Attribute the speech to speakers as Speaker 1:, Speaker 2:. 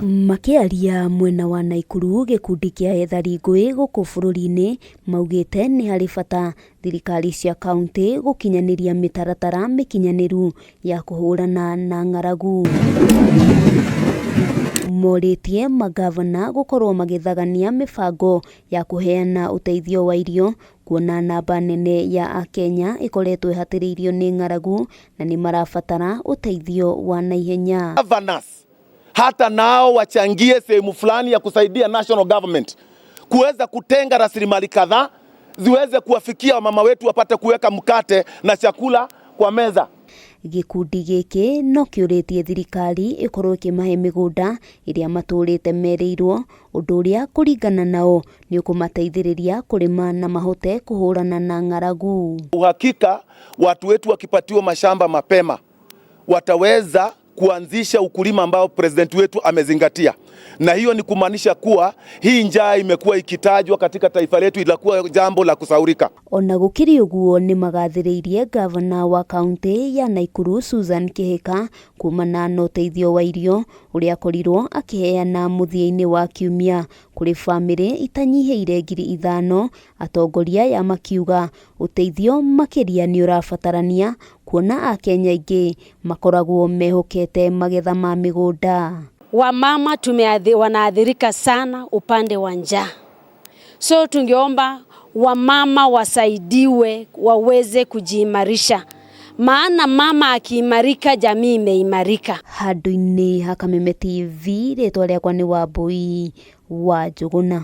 Speaker 1: Makĩaria mwena wa Naikuru gĩkundi kĩa ethari ngũĩ gũkũ bũrũri-inĩ maugĩte nĩ harĩ bata thirikari cia kauntĩ gũkinyanĩria mĩtaratara mĩkinyanĩru ya kũhũrana na ng'aragu. Morĩtie mangavana gũkorwo magĩthagania mĩbango ya kũheana ũteithio wa irio kuona namba nene ya akenya ĩkoretwo ĩhatĩrĩirio nĩ ng'aragu na nĩ marabatara ũteithio wa naihenya.
Speaker 2: Governors hata nao wachangie sehemu fulani ya kusaidia national government kuweza kutenga rasilimali kadhaa ziweze kuwafikia wamama wetu wapate kuweka mkate na chakula kwa meza.
Speaker 1: Gĩkundi gĩkĩ no kĩũrĩtie thirikari ĩkorwo ĩkĩmahe mĩgũnda ĩrĩa matũrĩte merĩirwo, ũndũ ũrĩa kũringana nao nĩ ũkũmateithĩrĩria kũrĩma na mahote kũhũrana na ng'aragu.
Speaker 2: Uhakika watu wetu wakipatiwa mashamba mapema wataweza kuanzisha ukulima ambao president wetu amezingatia, na hiyo ni kumaanisha kuwa hii njaa imekuwa ikitajwa katika taifa letu itakuwa jambo la kusahaulika.
Speaker 1: Ona gũkĩrĩ ũguo nĩ magathĩrĩirie ngavana wa kaunti ya Naikuru Susan Kihika kumana na ũteithio wa irio ũrĩa akorirwo akĩheana mũthia-inĩ wa kiumia kũrĩ bamĩrĩ itanyihĩire 5,000. Atongoria aya makiuga ũteithio makĩria nĩ ũrabatarania kuona akenya aingĩ makoragwo mehokete magetha ma mĩgũnda.
Speaker 3: Wamama wanaathirika sana upande wa njaa, so tungeomba wamama wasaidiwe waweze kujiimarisha, maana mama akiimarika jamii imeimarika.
Speaker 1: Handũ-inĩ ha Kameme TV, rĩtwa rĩakwa nĩ Wambui wa Njũgũna.